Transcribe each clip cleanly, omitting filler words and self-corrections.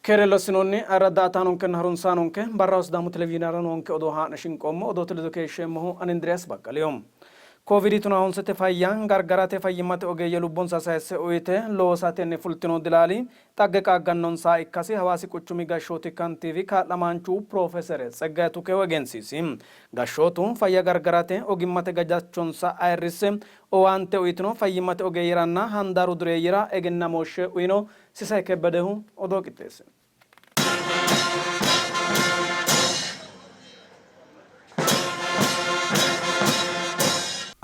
Keere lossinoonni ayirradda aattaanonkenna harunsaanonke, barraho Sidaamu Televizhiinera noonke odoo haa'ne shinqoommo. Odoote ledo keeshsheemmohu ani Indiriyaas Baqqaliho. Kooviidi tonahonsete fayya gargarate fayyimmate ogeeyye lubbonsa sayisse uyite loosatenni fultino dilaali xagge qaaggannonsaha ikkasi Hawaasi quchumi gashshooti kantiiwi kaa'lamaanchu Piroofesere Tseggaye Tukehu egensiisi. Gashshootu fayya gargarate ogimmate gadachonsa ayirrisse owaante uyitino fayyimmate ogeeyyeranna handaaru dureeyyera egennamooshshe uyino. Sisay Kebbedehu odoo qixxeessino.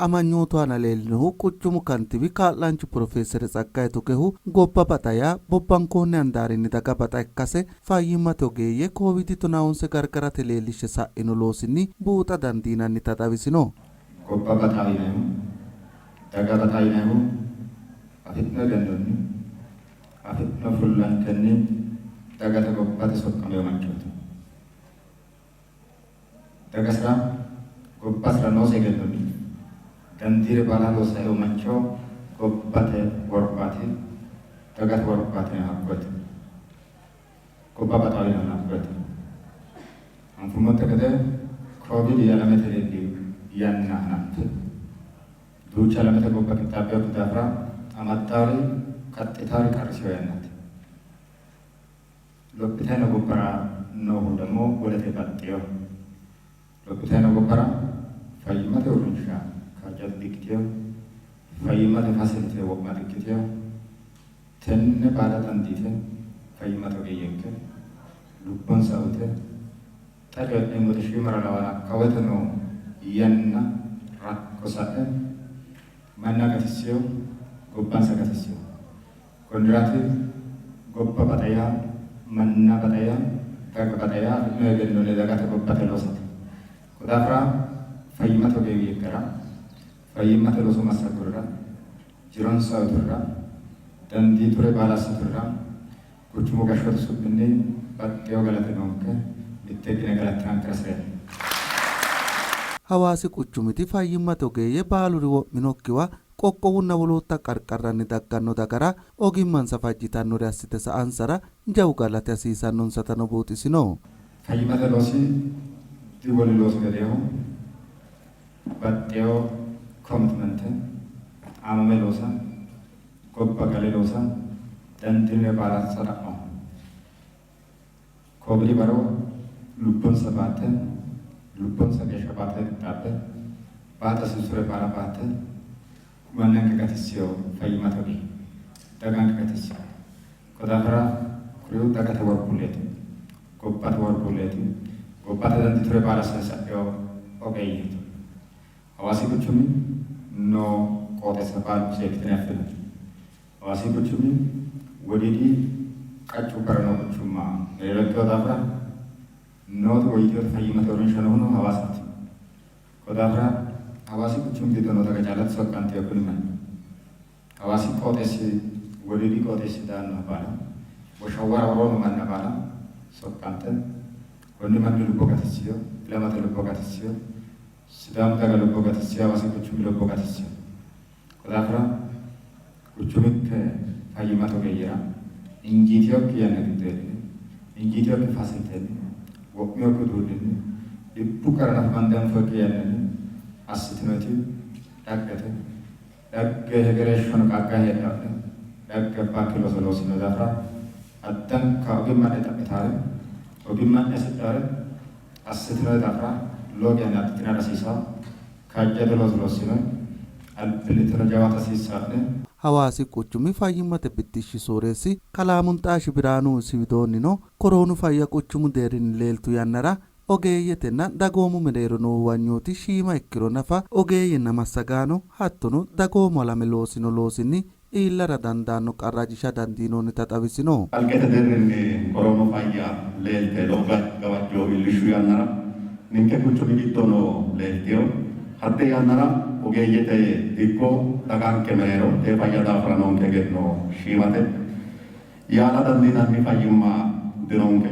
Amanyootu aana leellinohu quchumu kantiiwi kaa'laanchu Pirofeesere Tsaggaye Tukehu, gobba baxa yaa bobbankoonni handaarinni daga baxa ikkase fayyimmate ogeeyye kooviidi tonahonse gargarate leellishshe sa'ino loosinni buuxa dandiinannita xawisino. Gobba baxa yinannihu, daga baxa yinannihu afi'no egennonni, afi'no fullankenni dagate gobbate soqqamino manchooti. Dagasira gobbasira noosi egennonni dandiire baala loosa eo mancho gobbate worbaati, dagate worbaati yinannihu hakkoyeti. Gobba baxawo yinannihu hakkoyeti. Anfummonte gede Kooviidi alamete leelli yanna hanaffe Duucha alamete gobba qixxaabbinokki daafira amaddaari kaxxitaari qarrisino yannaati. Lophitanni noo gobbara noohu dammo wolete baxxinoho. Lophitanni noo gobbara fayyimmate uurrinsha kaajjado dikkitino, fayyimmate fasilite wo'ma dikkitino. Tenne baala dandiite fayyimmate ogeeyyenke lubbonsa uyite Xa coyi'neemmoti shiimara lawana hakkawoyite noo yanna rakko sa'e manna gatissino, gobbansa gatissino. Konniraati gobba baxa yaa, manna baxa yaa, daga baxa yaa afi'no egennonni dagate gobbate loosate. Ko daafira fayyimmate ogeeyyenkera, fayyimmate looso massagurira, jironsa uyiturira, dandiiture baala assiturira Quchumu gashshooti su'minni baxxeewo galati noonke, mitteeggine galattinankera hasi'reemmo. Hawaasi quchumiti fayyimmate ogeeyye baaluri wo'minokkiwa qoqqowunna wolootta qarqarranni dagganno dagara ogimmansa fajjitannore assite sa'ansara jawu galati hasiisannonsatano buuxisino. Fayyimmate loosi diwolu loosi gedeeho, baxxeewo commitment, aamame loosa, Gobba gale loosa dandiinire baala assa xa'mo. Koobili baro lubbonsa baatte, lubbonsa geeshsha baatate qixxaabbe, baata hasiissure baala baatte mannanke gatissino fayyimmate ogeeyye, daganke gatissino. Ko daafira kuriuu dagate worbuulleeti, gobbate worbuulleeti, gobbate dandiiture baala assite sa'ino ogeeyyeeti. Hawaasi quchumi noo qooxeessa baalu seekkitine affinanni. Hawaasi quchumi wodiidi qaccubbara noo quchumma mereero ikkino daafira nooti woyyitinoti fayyimmate uurrinsha noohuno Hawaasaati. Ko daafira Hawaasi quchumi giddo noo daga calla disoqqantino kuni manni. Hawaasi qooxeessi wodiidi qooxeessi daannoha baala woshawara woroo noo manna baala soqqante konni manni lubbo gatissino, ilamate lubbo gatissino. Sidaamu daga lubbo gatissino, Hawaasi quchumi lubbo gatissino. Ko daafira quchuminke fayyimmate ogeeyyera injiitinokki yanna giddo heedhine, injiitinokki fasilitenni, wo'minokki uduunninni, dhibbu qarra nafa bande anfoyikki yannanni assitinoti dhaggete. Dhagge hegereeshshano qaagganni heedhanno'ne. Dhagge abbaakki looso loossino daafira addanka ogimma'ne xa'mitaare, ogimma'ne hasidhaare assitinori daafira lowo geya naaxxitinara hasiisanno. Kaajjado looso loossinoonni, albillitteno jawaata hasiissanno'ne. Hawaasi quchumi fayyimmate biddishshi sooreessi kalaa Munxaashi Biraanuhu isi widoonnino, koroonu fayya quchumu deerrinni leeltu yannara ogeeyyetenna dagoomu mereero noo huwanyooti shiima ikkiro nafa ogeeyyenna massagaano hattono dagoomu halame loosino loosinni iillara dandaanno qarra ajisha dandiinoonnita xawisino. Kalqete deerrinni koroonu fayya leelte lowo gawajjo iillishshu yannara ninke quchumi giddono leeltino. Hatte yannara ogeeyyete ikko daganke mereero tee fayya daafira noonke egenno shiimate. Yaala dandiinanni fayyimma dinonke.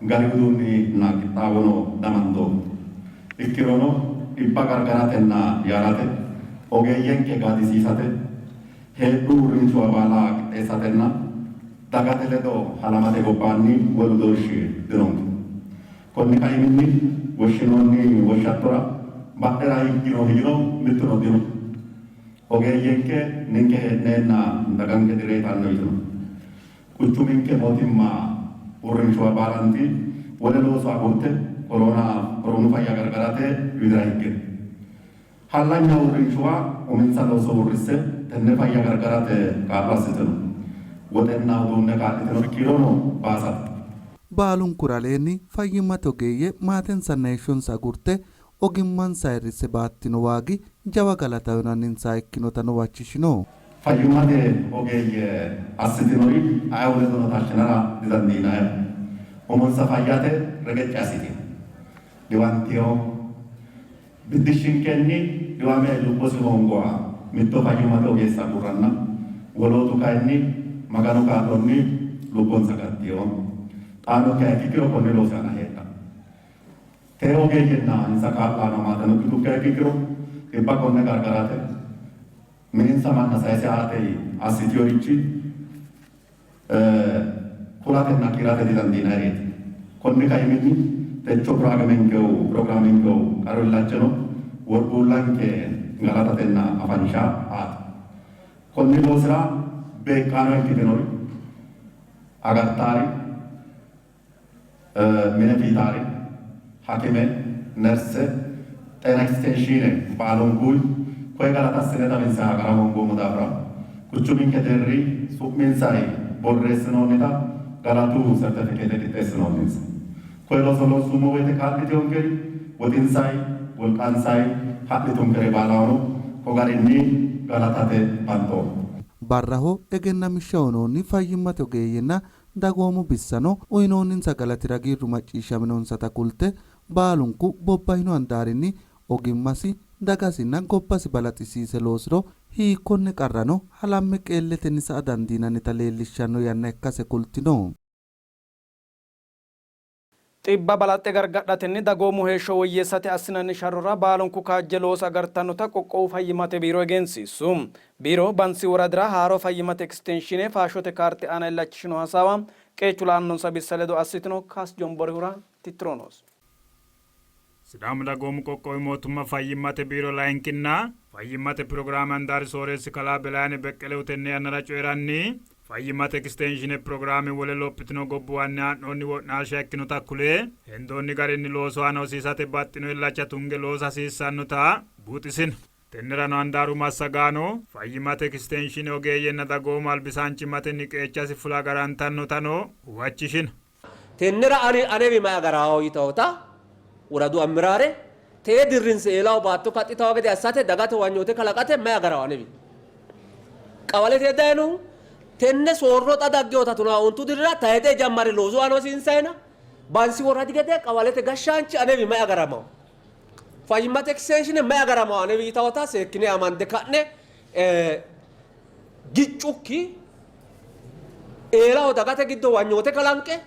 Gari uduunninna qixxaawono damandoommo. Ikkirono dhibba gargaratenna yaalate, ogeeyyenke gaadisiisate, heedhu uurrinshuwa baala qixxeessatenna Dagate ledo halamate gobbaanni wolu doorshi dinonke. Konni kaiminni woshshinoonni woshshattora badhera higgino higino mittuno dino. Ogeeyyenke ninke hee'neenna daganke direytanno yitino. Quchuminke mootimma uurrinshuwa baalanti wole looso agurte koroona koroonu fayya gargarate widira higgino. Hallanya uurrinshuwa uminsa looso uurrisse tenne fayya gargarate kaa'lo assitino. Woxenna uduunne kaa'litinori kiirono baasate. Baalunkuri aleenni fayyimmate ogeeyye maatensanna heeshshonsa agurte ogimmansa ayirrisse baattino waagi jawa galata uyinanninsaha ikkinotano huwachishino. Fayyimmate ogeeyye assitinori ayeoo ledono taashshinara didandiinanniho. Umonsa fayyate reqecci assitino. Dhiwantino. Biddishshinkenni dhiwame lubbosi hoongoha mitto fayyimmate ogeessa agurranna wolootu kayinni Maganu kaa'lonni lubbonsa gattino. Xaano ikkiha ikkiro konni loosi aana heedhanno. Tee ogeeyyenna insa kaa'laano maateno ikkitukkiha ikkiro dhibba konne gargarate mininsa manna sayise aate assitinorichi kulatenna kiirate didandiinannireeti. Konni kaiminni techo pirogiraamenkehu qaru illachino worbuullanke galatatenna afansha aate. Konni loosira beeqqaano ikkitinori agartaari, mine fiitaari, hakime, nerse, xeena ekistenshiine baalunkuy koye galata assine xawinse agara hoongoommo daafira quchuminke deerri su'minsay borreessinoonnita galatu sertefikeete qixxeessinoonninsa. Koye looso loonsummo woyte kaa'litinonkeri woxinsay, wolqansay ha'litunkere baalahono ko garinni galatate banxoommo. Barraho egennamishsha uynoonni fayyimmate ogeeyyenna dagoomu bissano uynoonninsa galatira hagiirru macciishshaminonsata kulte, baalunku bobbahino handaarinni ogimmasi, dagasinna gobbasi balaxisiise loosiro hiikkonne qarrano halamme qeelletenni sa'a dandiinannita leellishshanno yanna ikkase kultino. Xibba balaxxe gargadhatenni dagoomu heeshsho woyyeessate assinanni sharrora baalunku kaajje loosa agartannota qoqqowu fayyimmate biiro egensiissu. Biiro Bansi woradira haaro fayyimmate ekistenshiine faashote kaarte aana illachishino hasaawa qeechu la'annonsa bissa ledo assitino Kaas Jomborihura tittiro noosi. Sidaamu Dagoomu Qoqqowi Mootimma Fayyimmate Biiro Layinkinna Fayyimmate Pirogiraame Handaari Sooreessi Kalaa Belayne Beqqelehu tenne yannara coyi'ranni, fayyimmate ekisteenshine pirogiraame wole lophitino gobbuwanni haa'noonni wo'naalsha ikkinota kule, hendoonni garinni loosu aana hosiisate baxxino illacha tunge loosa hasiissannota buuxisino. Tennerano handaaru massagaano, fayyimmate ekisteenshine ogeeyyenna dagoomu albisaanchimmatenni qeechasi fula agarantannotano huwachishino. Tennera ani anewi mayi agaraawo yitawota woradu amiraare tee dirrinse eelaho baatto kaxxitawo gede assate dagate huwanyoote kalaqate mayi agaraawo anewi qawalete dayinohu tenne soorro xa daggewota tonaa ontu dirira tayixe jammare loosu aana hosiinsayina Bansi woradi gede qawalete gashshaanchi anewi mayi agaramawo fayyimmate ekisteenshine mayi agaramawo anewi yitawota seekkine amande ka'ne giccukki eelaho dagate giddo huwanyoote kalanqe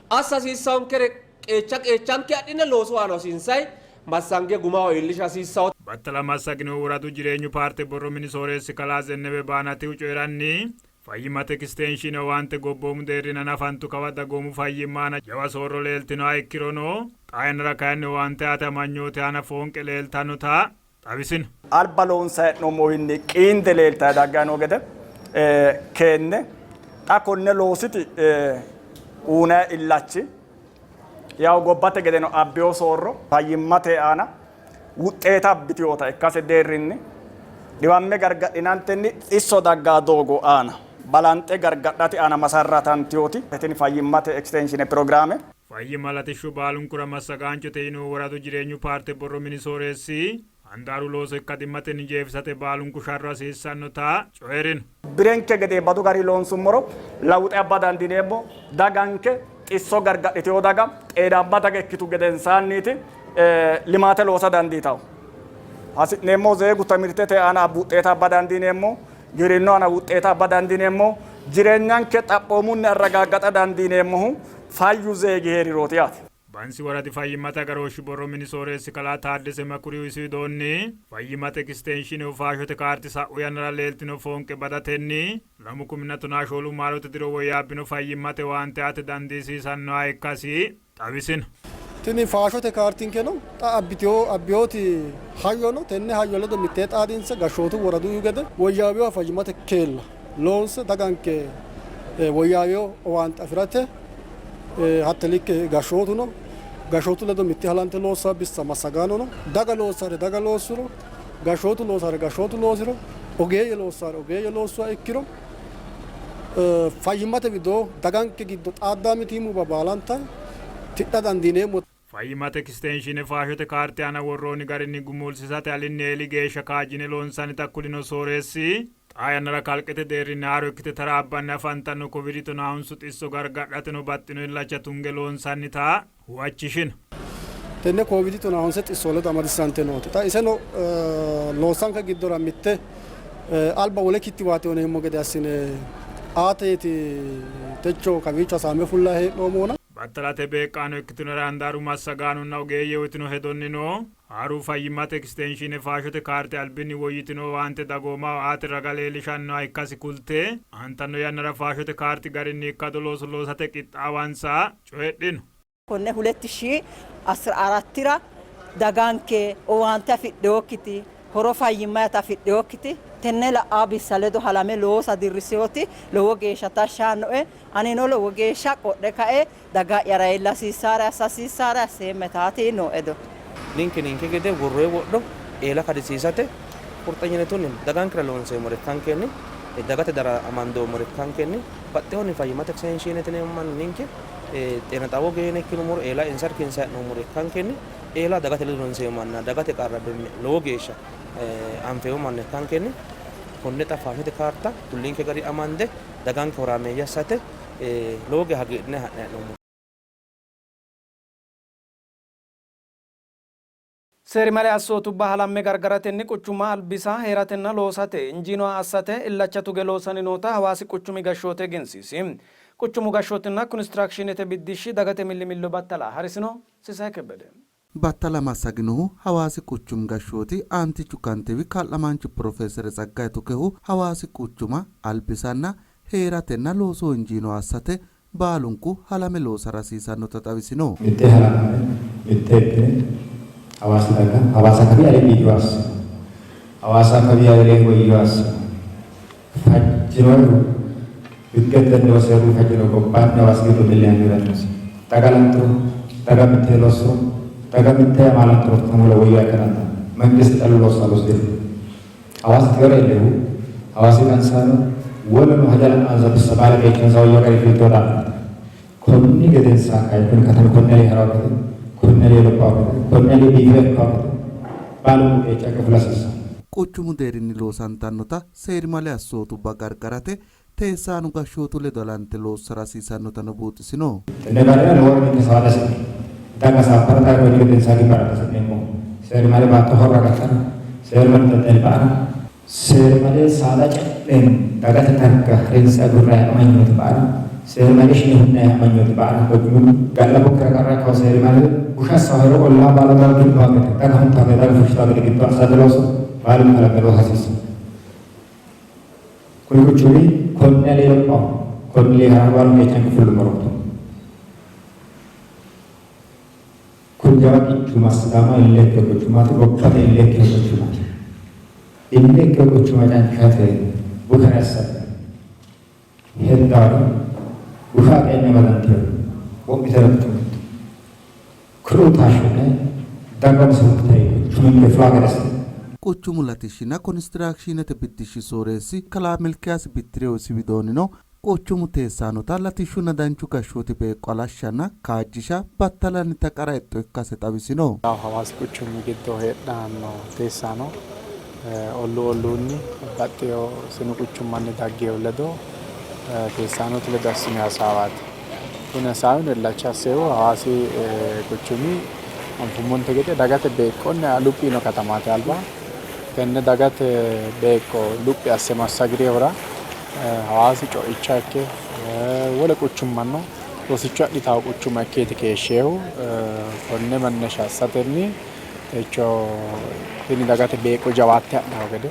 assa hasiissaankere qeecha qeechanke adhine loosu aana hosiinsay massange gumaho iillisha hasiissawo. Battala massaginohu woradu jireenyu paarte borro mini sooreessi kalaa Zennebe Baanatihu coyi'ranni, fayyimmate ekisteenshiine owaante gobboomu deerrinni hanafantu kawa dagoomu fayyimma aana jawa soorro leeltinoha ikkirono, xaa yannara kayinni owaante aate amanyooti aana foonqe leeltannota xawisino. Alba loonsanni hee'noommowiinni qiinde leeltanni dagganni noo gede keenne xa konne loositi uynanni illachi yawu gobbate gedeno abbino soorro fayyimmate aana wuxxeeta abbitinota ikkase deerrinni dhiwamme gargadhinantenni xisso daggaa doogo aana balanxe gargadhate aana masarratantinoti tini fayyimmate ekisteenshine pirogiraame. Fayyimma latishshu baalunkura massagaanchote yinohu woradu jireenyu paarte borro mini sooreessi, handaaru looso ikkadimmatenni jeefisate baalunku sharro hasiissannota coyi'rino. Birenke gede badu garinni loonsummoro lawuxe abba dandiineemmo. Daganke xisso gargadhitino daga, xeenaamma daga ikkitu gedensaanniiti limaate loosa dandiitanno. Hasi'neemmo zeegu timirtete aana wuxeeta abba dandiineemmo. Giwirinnu aana wuxeeta abba dandiineemmo. Jireenyanke xaphoomunni arragaaggaxa dandiineemmohu fayyu zeegi hee'rirooti yaate. Bansi woradi fayyimmate agarooshshi borro mini sooreessi kalaa Taaddese Mekuriyu isi widoonni, fayyimmate ekistenshiinehu faashote kaarti sa'u yannara leeltino foonqe badatenni 2014 maarote diro woyyaabbino fayyimmate owaante aate dandiisiisannoha ikkasi xawisino. Tini faashote kaartinkeno xa abbitino abbinoti hayyo no. Tenne hayyo ledo mittee xaadinse gashshootu woraduyu gede woyyaawinoha fayyimmate keella loonse daganke woyyaawino owaante afi'rate hatte likke gashshootuno gashshootu ledo mitte halante loossa bissa massagaanono daga loossare daga loossuro gashshootu loosare gashshootu loosiro ogeeyye loossare ogeeyye loossuha ikkiro fayyimmate widoo daganke giddo xaaddaa mitiimmubba baalanta tidha dandiineemmo. Fayyimmate ekistenshiine faashote kaarte aana worroonni garinni gumulsisate alinni eeli geeshsha kaajjine loonsannita kulino sooreessi, xaa yannara kalqete deerrinni haaro ikkite taraabbanni afantanno Kovidi tonahonsu xisso gargadhateno baxxino illacha tunge loonsannita huwachishino. Tenne Kovidi tonahonse xisso ledo amadisiisante noote. Xa iseno loossanke giddora mitte alba wole kittiwaate uyineemmo gede assine aateeti techo kawiicho hasaambe fullayi hee'noommohuna. Battalate beeqqaano ikkitinori handaaru massagaanonna ogeeyye uytino hedonnino, haaru fayyimmate ekistenshiine faashote kaarte albinni woyyitino owaante dagoomaho aate raga leellishannoha ikkasi kulte, aantanno yannara faashote kaarti garinni ikkado looso loosate qixxaawansa coyidhino. Konne huletti shii asira arattira daganke owaante afidhinokkiti, horo fayyimmayata afidhinokkiti tenne la'aa bissa ledo halame loosa dirrisinoti lowo geeshsha tashshi yaannoe. Anino lowo geeshsha qodhe kae daga'yara iilla hasiissaare assa hasiissaare asseemma yitaati nooe hedo. Ninke ninke gede worroyi wodho eela kadisiisate qurxanyinetunni dagankera loonseemmore ikkankenni dagate dara amandoommore ikkankenni baxxinohunni fayyimmate ekistenshiinete yineemmo manni ninke xeena xawo geene ikkinummoro eela insa irkinsanni hee'noommore ikkankenni eela dagate ledo loonseemmo manna dagate qarra lowo geeshsha anfeemmo manna ikkankenni konne xa faashote kaarta kullinke gari amande daganke horaameeyye assate lowo geya hagiidhine ha'nanni hee'noommo. Seerimale assootubba halamme gargaratenni quchuma albisa hee'ratenna loosate injiinoha assate illacha tuge loosanni noota Hawaasi quchumi gashshooti egensiisi. Quchumu gashshootinna kunisitiraakishiinete biddishshi dagate millimillo battala harisino. Sisayi Kebbede. Battala massaginohu Hawaasi quchumi gashshooti aantichu kantiiwi kaa'lamaanchu Pirofeesere Tsaggaye Tukehu Hawaasi quchuma albisanna hee'ratenna loosoho injiinoha assate baalunku halame loosara hasiisannota xawisino. Mitte halamme, mitte ikkine Hawaasi daga Hawaasa kawi ale biifino assino. Hawaasa kawi ale woyyino assino. Fajjinohu higgetenni woy seeru fajjino gobbaanni Hawaasi giddo milli yaanno hee'rannosi. Daga halanturo, daga mittee loossuro, daga mittee amaalanturo katamu lowo woyyo ikka dandaanno. Mangiste callu loossanno loosi dino. Hawaasi tigare iillehu Hawaasi qansaano woluno haja la'annonsa bissa baala qeechansa woyyo gari fultino daafiraati. Konni gedensaa kayi kuni katami konni alee ha'rawo gede, konni alee lophawo gede, konni alee biifiha ikkawo gede baalunku qeechanke fula hasiissanno. Quchumu deerrinni loosantannota seerimale assootubba gargarate teessaano gashshootu ledo halante loossara hasiisannotano buuxisino. Tenne barera lowore ninke hasaawa dihasi'neemmo. Daga hasaabbara daga konni gedensaa gibbara dihasi'neemmo. Seerimale baatto horra gattara, seerimale daddali ba''ara, seerimale saada ce'ne dagate darga harinse agurranni amanyooti ba''ara, seerimale ishine hunnanni amanyooti ba''ara quchumu ga'labbokkira qarra ikkanno seerimale busha assawo hee'ro ollaa baala daga gibbawo gede, daga huntawo gede, daga fushshitawo gede giddo assate looso baalunku halamme loosa hasiissanno. Kuni quchumi konni alee lophaho, konni alee ha'raho baalunku qeechanke fullummorooti. Kuni jawa quchuma Sidaamaho ille ikkino quchumaati, gobbate ille ikkino quchumaati. Ille ikkino quchuma cancishate bushare assate heddaari busha aqeenni amadantinori wo'mitino quchumu giddo. Kuriuu taashshi'ne daga umise hu'nite quchuminke fulaa gede assite. Quchumu latishshinna konistiraakshiinete biddishshi sooreessi kalaa Milkiyaasi Bittirew isi widoonnino, quchumu teessaanota latishshunna danchu gashshooti beeqqo halashshanna kaajjisha battalannita qara hexxo ikkase xawisino. Hawaasi quchumi giddo heedhanno teessaano olluu olluunni babbaxxino sinu quchummanni daggino ledo teessaanote ledo assino hasaawaati. Kuni hasaawino illacha assinohu Hawaasi quchumi anfummonte gede dagate beeqqonni luphi yiino katamaati alba. Tenne dagate beeqqo luphi asse massagirinohura Hawaasi co'icha ikke wole quchummano Rosicho adhitawo quchuma ikkeeti keeshsheehu. Konne mannasha assatenni techo tini dagate beeqqo jawaatte hadhawo gede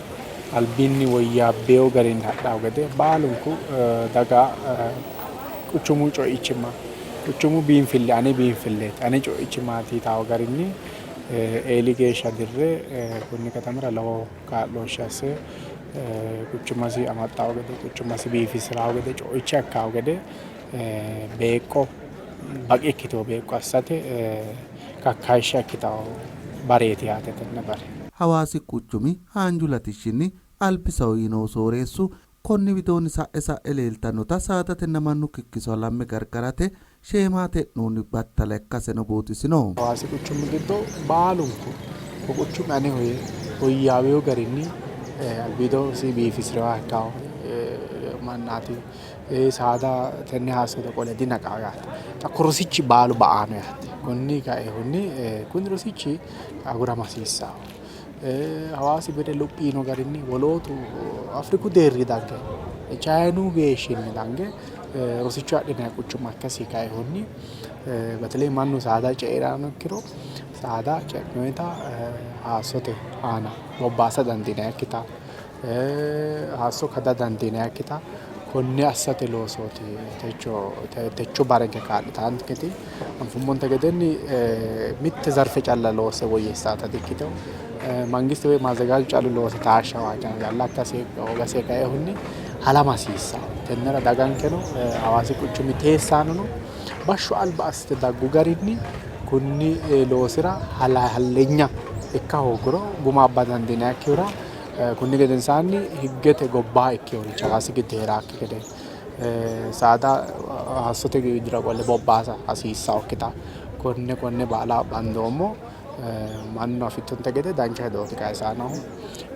albinni woyyaabbeewo garinni hadhawo gede baalunku daga quchumu co'ichimma quchumu biinfilli ane biinfilleeti ane co'ichimmaati yitawo garinni eeli geeshsha dirre konni katamira lowo kaa'looshshe asse quchumasi amaxxawo gede quchumasi biifisirawo gede co'icha ikkawo gede beeqqo baqe ikkitino beeqqo assate kakkayishsha ikkitanno bareeti yaate tenne bare. Hawaasi quchumi haanju latishshinni albisaho yiinohu sooreessu, konni widoonni sa'e sa'e leeltannota saadatenna mannu kikkiso halamme gargarate sheemaate e'noonni battala ikkaseno buuxisino. Hawaasi quchumi giddo baalunku ko quchumi aneho yee woyyaawino garinni albiidosi biifisi'rinoha ikkanno mannaati. Saada tenne haassote qole dinaqawo yaate. Xa ko rosichi baalu ba''anno yaate. Konni kainohunni kuni rosichi agurama hasiissanno. Hawaasi gede luphi yiino garinni wolootu Afiriku deerri dagge Chayinu geeshshinni dange rosicho adhinanni quchuma ikkasi kainohunni beteleyi mannu saada ceirano ikkiro saada ce'noyita haayissote aana bobbaasa dandiinannikkita Haasso kada dandiinannikkita konne assate loosooti techo barenke kaa'litaanketi. Anfummonte gedenni mitte zarfe calla loosse woyyeessaata dikkitino. Mangiste woyi maazzagaaju callu loose taashsha calla ikkase hoogase kainohunni halama hasiissanno. Tennera dagankeno Hawaasi quchumi teessaanono bashsho alba assite daggu garinni kunni loosira hallanya ikka hoogguro guma abba dandiinannikkihura Kunni gedensaanni higgete gobbaa ikkinorichi Hawaasi giddo hee'raakki gede saada hayissote widira qolle bobbaasa hasiissannokkita konne konne baala bandoommo. Mannu afittonte gede dancha hedooti kayisayi noohu.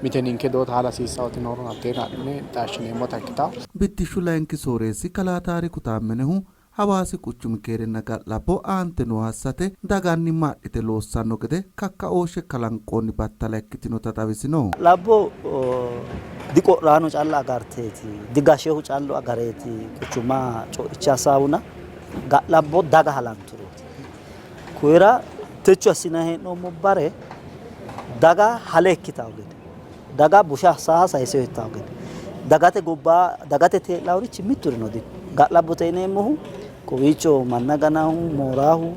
Mite ninke hedo taala hasiissannoti nooro hatteeno adhine taashshineemmota ikkitanno. Biddishshu layinki sooreessi kalaa Taariku Taammenehu Hawaasi quchumi keerenna ga'labbo aante nooha assate dagannimma adhite loossanno gede kakkaooshshe kalanqoonni battala ikkitinota xawisino. Ga'labbo diqo'raano calla agarteeti, digashehu callu agareeti quchuma co'icha assaahuna ga'labbo daga halanturooti. Kuyira techo assinanni hee'noommo bare daga hale ikkitanno gede, daga busha assaha sayise uytanno gede, dagate gobba dagate tee'laworichi mitturino dino. Ga'labbote yineemmohu kowiicho manna ganahu, mooraahu,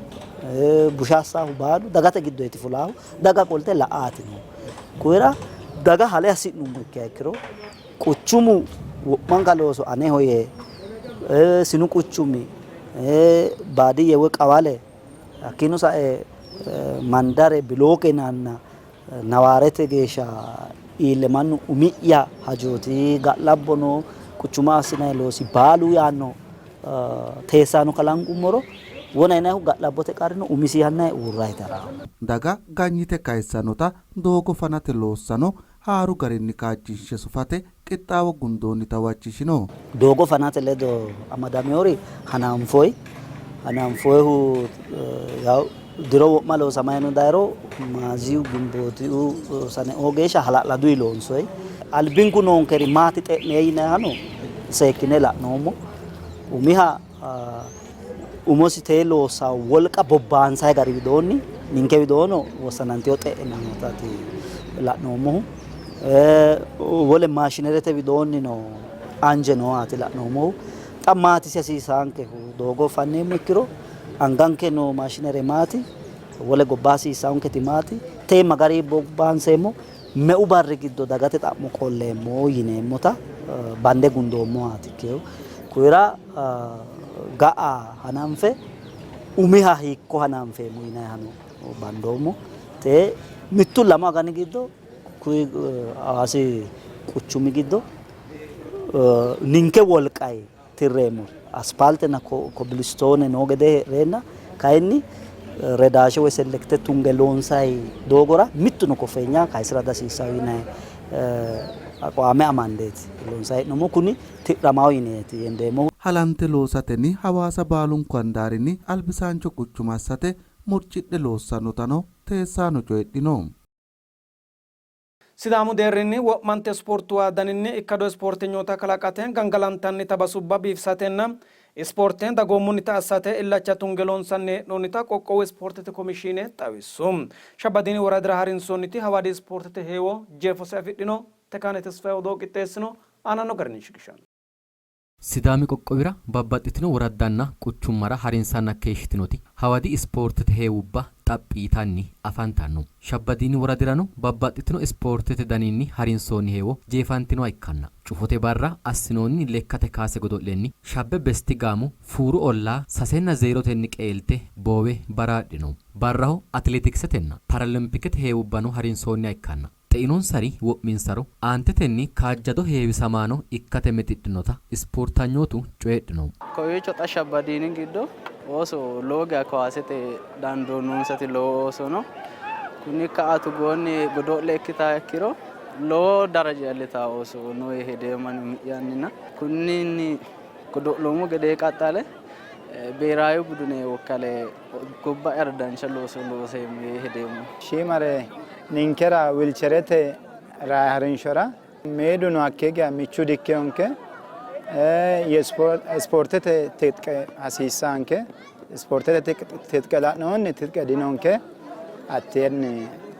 busha assaahu baalu dagate giddoyti fulaahu, daga qolte la'aati noohu. Kuyira daga hale hasi'nummo ikkiha ikkiro quchumu wo'manka looso aneho yee sinu quchumi baadiyye woy qawale hakkiino sae mandare bilooke yinanna Nawaarete geeshsha iille mannu umi'ya hajooti, ga'labbono quchuma assinanni loosi baalu yaanno teessaano kalanqummoro wona yinannihu ga'labbote qarrino umisi yannanni uurra hitaranno. Daga ganyite kayissannota doogo fanate loossano haaru garinni kaajjinshe sufate qixxaawo gundoonnita huwachishino. Doogo fanate ledo amadamewori hananfoyi. Hananfoyihu yaw diro wo'ma loosamayino dayiro Maaziyu Ginbootiu saneoo geeshsha hala'laduyi loonsoyi. Albinku noonkeri maati xe'ne yinayihano seekkine la'noommo. Umiha umosi tee loossa wolqa bobbaansayi gari widoonni ninke widoono wossanantino xe'ne nootaati la'noommohu. Wole maashinerete widoonnino anje noohaati la'noommohu. Xa maatisi hasiisaankehu doogo fanneemmo ikkiro anganke noo maashinere maati? Wole gobba hasiissaanketi maati? Tee ma garinni bobbaanseemmo? Meu barri giddo dagate xa'mo qolleemmo yineemmota bande gundoommohaati ikkinohu. Kuyira ga'a hananfe umiha hiikko hananfeemmo yinayihano bandoommo. Tee mittu lamu agani giddo kuyi Hawaasi quchumi giddo ninke wolqayi tirreemmori aspaaltenna kobilistoone noo gedee hee'reenna kayinni redaashe woy selekte tunge loonsayi doogora mittuno koffeenya kayisira dihasiissanno yinayi aqwaame amandeeti loonsayi hee'noommohu. Kuni tidhamanno yineeti hendeemmohu. Halante loosatenni Hawaasa baalunku handaarinni albisaancho quchuma assate murcidhe loossannotano teessaano coyidhino. Sidaamu deerrinni wo'mante ispoortuwa daninni ikkado ispoortenyoota kalaqate gangalantannita basubba biifisatenna Ispoorte dagoomunnita assate illacha tunge loonsanni hee'noonnita qoqqowu ispoortete komishiine xawissu. Shabbadiini woradira harinsoonniti hawadi ispoortete heewo jeefose afidhino. Tekaane Tesfaye odoo qixxeessino, aananno garinni shiqishanno. Sidaami qoqqowira babbaxxitino woraddanna quchummara harinsanna keeshshitinoti hawadi ispoortete heewubba xaphi yitanni afantanno. Shabbadiini woradirano babbaxxitino ispoortete daninni harinsoonni heewo jeefantinoha ikkanna, cufote barra assinoonni lekkate kaase godo'lenni Shabbe Besti gaamo Fuuru ollaa sasenna zeerotenni qeelte boowe baraadhino. Barraho Atileetikisetenna Paralimpikete heewubbano harinsoonniha ikkanna, xeinonsari wo'minsaro aantetenni kaajjado heewisamaano ikkate mixidhinota ispoortanyootu coyidhino. Kowiicho xa Shabbadiini giddo ooso lowo geya kowaasete dandoo noonsati lowo ooso no. Kunni ka'a togoonni godo'le ikkitaha ikkiro lowo daraja iillitawo ooso no yee hedeemmo ani umi'yanninna kunninni godo'loommo gedee qaxxale beeraawe budune wokkale gobba'yara dancha looso looseemmo yee hedeemmo. Shiimare ninkera wilcherete rayi harinshora meeduno hakkee geya michu dikkinonke. Ispoortete titqe hasiissaanke. Ispoortete titqe la'nohunni titqe dinonke. Hatteenni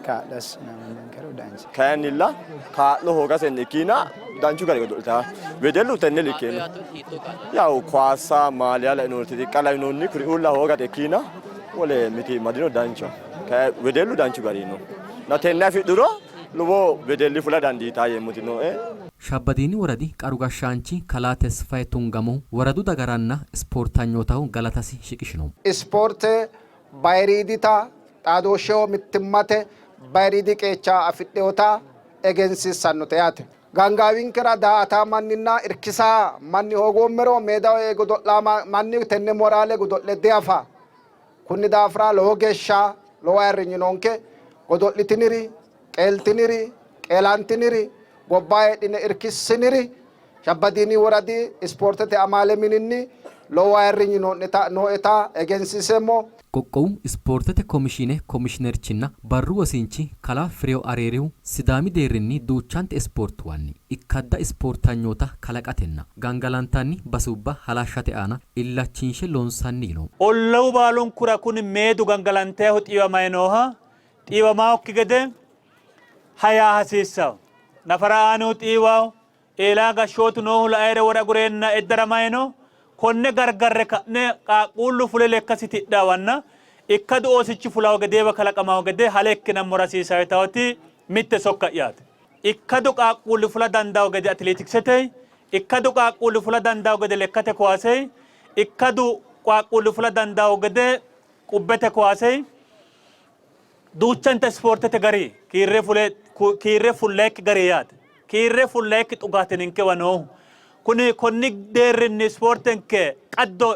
kaa'lo assinanninkero dancha. Kayinnilla kaa'lo hoogasenni ikkiina danchu gari godo'litaa wedellu tenne likkeenno yawu kwaassa maaliya lainohunni tixiqqa lainohunni kuri uulla hoogate ikkiina wole mitiimma dino dancha kayi wedellu danchu gari no na tenne afidhuro lowo wedelli fula dandiitaa yeemmoti nooe. Shabbadiini woradi qaru gashshaanchi kalaa Tesfaye Tungamohu woradu dagaranna ispoortanyootaho galatasi shiqishino. Ispoorte bayiriidita xaadooshsheho mittimmate bayiriidi qeecha afidhinota egensiissannote yaate. Gaangaawinkera daa''ataa manninna irkisaa manni hoogoommero meedaho ee godo'laa manni tenne moraale godo'le diafa. Kunni daafira lowo geeshsha lowo ayirrinyi noonke. Godo'litiniri, qeeltiniri, qeelantiniri, gobba heedhine irkissiniri Shabbadiini woradi ispoortete amaale mininni lowo ayirrinyi noo'neta egensiiseemmo. Qoqqowu Ispoortete Komishiine Komishinerchinna barru wosinchi kalaa Firew Areerihu Sidaami deerrinni duuchante ispoortuwanni ikkadda ispoortanyoota kalaqatenna gangalantanni basubba halashshate aana illachiinshe loonsanni yino. Ollawu baalunkura kuni meedu gangalantayihu xiiwamayi nooha xiiwamaokki gede hayaa hasiissawo. Nafara aanihu xiiwawo, Eelaa gashshootu noohu laeere wore agureenna eddaramayi no. Konne gargarre ka'ne qaaqquullu fule lekkasi tidhawanna ikkadu oosichi fulawo gedeewa kalaqamawo gede hale ikkinammora hasiisawo yitawoti mitte sokka'yaati. Ikkadu qaaqquulli fula dandawo gede atileetiksete, ikkadu qaaqquulli fula dandawo gede lekkate kowaasey, ikkadu qaaqquulli fula dandawo gede qubbete kowaasey, Duuchanta ispoortete gari kiirre fule kiirre fullaikki gari yaate. Kiirre fullaikki xugaati ninkewa noohu. Kuni konni deerrinni ispoortenke qaddo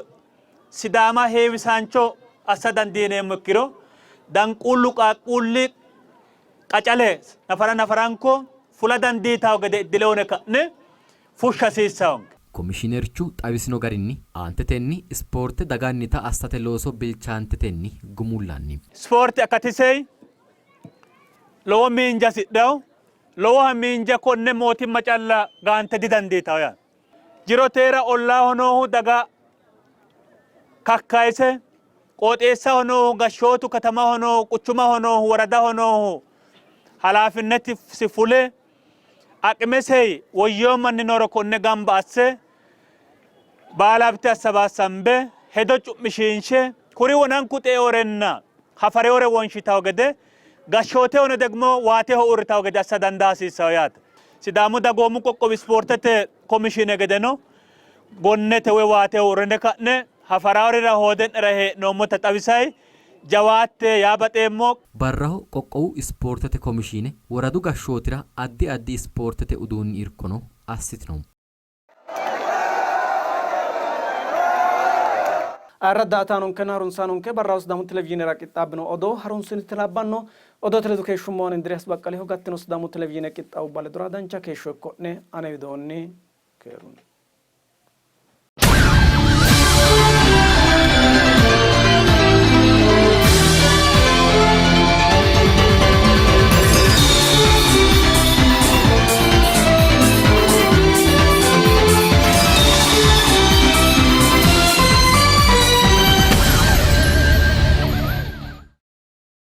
Sidaama heewisaancho assa dandiineemmo ikkiro danquullu qaaqquulli qacale nafara nafaranko fula dandiitawo gede iddile wone ka'ne fushsha hasiissawonke. Komishiinerchu xawisino garinni, aantetenni ispoorte dagannita assate looso bilchaantetenni gumullanni. Ispoorte akatisey lowo miinja hasidhawo, lowoha miinja konne mootimma calla gaante didandiitawo yaate. Jiroteera ollaaho noohu daga kakkayise, qooxeessaho noohu gashshootu, katamaho noohu, quchumaho noohu, woradaho noohu halaafinnetisi fule Aqimesei woyyoo manni nooro konne gamba asse baalabte assabaassambe hedo cu'mishiinshe kuri wonanku xeeorenna hafareore wonshitawo gede gashshootehono degmo waateho uurritawo gede assa dandaa hasiissawo yaate. Sidaamu dagoomu qoqqowi ispoortete komishiine gedeno gonnete woy waateho uurrine ka'ne Hafaraaworira hoode'nera hee'noommota xawisay jawaatte yaa baxeemmo. Barraho qoqqowu ispoortete komishiine woradu gashshootira addi addi ispoortete uduunni irkono assitino. Ayirradda daa''ataanonkenna harunsaanonke barraho Sidaamu Televizhiinera qixxaabbino odoo harunsinite labbanno. Odoote ledo keeshshummo ani Indiriyaas Baqqaliho. Gattino Sidaamu Televizhiine qixxaawubba ledora dancha keeshsho ikko'ne. Ane widoonni keerunni.